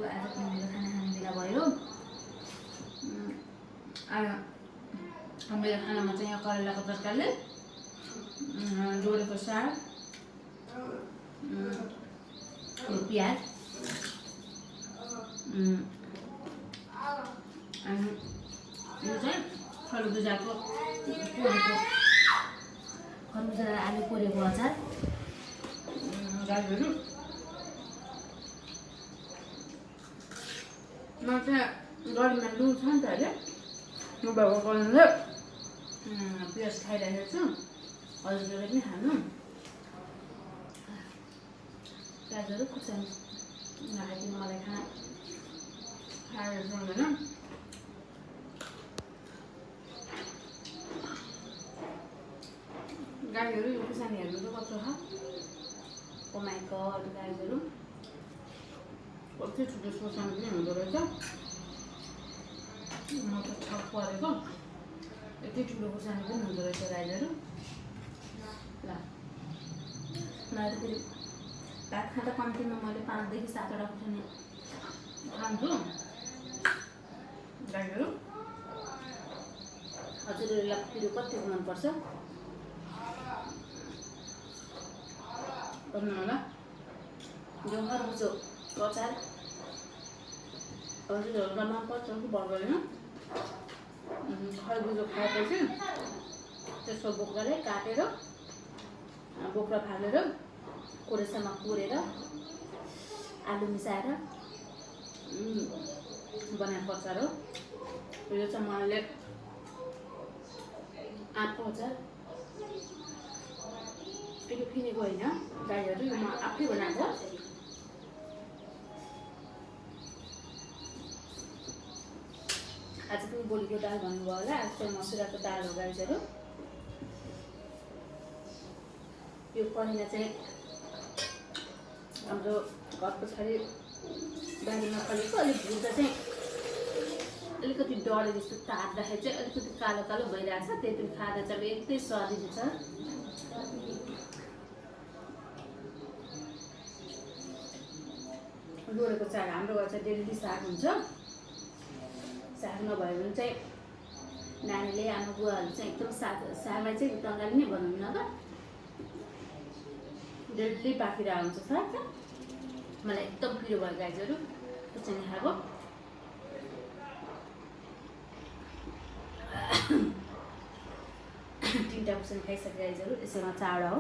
आज मेरो खाना खाने बेला भयो। मेरो खानामा चाहिँ यहाँ करेलाको तरकारी, जोडेको साग, प्याज, अनि यो चाहिँ खरबुजाको खरबुजा आलु कोरेको अचार, गाजरहरू। म चाहिँ गरीमा लु छ नि त अहिले लुबाको कारणले प्याज खाइरहेको छु। हजुरले पनि खानु। प्याजहरू खुर्सानी नखाइदिनु मलाई खाएर जाँदैन। गाईहरू यो खुर्सानीहरू चाहिँ कत्रो छ कमाएको गाईहरू कति ठुलो खुर्सानी पनि हुँदो रहेछ। म त छक परेको यति ठुलो खुर्सानी पनि हुँदो रहेछ गाईहरू। ल मलाई त फेरि भात खाँदा कम्तीमा मैले 5 देखि 7 वटा खुर्सानी खान्छु। गाईहरू हजुरहरूलाई पिरो कतिको मनपर्छ भन्नु होला। यो खरबुजो अचार हजुरहरूलाई मनपर्छ कि पर्दैन? खरबुजो खाएपछि त्यसको बोक्राले काटेर बोक्रा फालेर कोरेसामा कोरेर आलु मिसाएर बनाएको अचार हो। यो चाहिँ मैले आँपको अचार यो किनेको होइन गाईहरू, यो म आफै बनाएको। आज पनि बोलीको दाल भन्नुभयो होला, आज चाहिँ मसुराको दाल हो गाईहरू। यो पनिला चाहिँ हाम्रो घर पछाडि बारीमा फलेको, अलिक भुट्दा चाहिँ अलिकति डढे जस्तो तार्दाखेरि चाहिँ अलिकति कालो कालो भइरहेको छ। त्यही पनि खाँदा चाहिँ एकदमै स्वादिलो छ। जोडेको साग हाम्रो घर चाहिँ डेली साग हुन्छ। साग नभयो भने चाहिँ नानीले आमा बुवाहरू चाहिँ एकदम सागलाई चाहिँ तङ्गाली नै बनाउनु त डेली पाकिरहेको हुन्छ साग। मलाई एकदम प्रिय भयो गाईहरू खुर्सानी खाएको। 3टा खुर्सानी खाइसके गाईहरू, यसैमा 4वटा हो।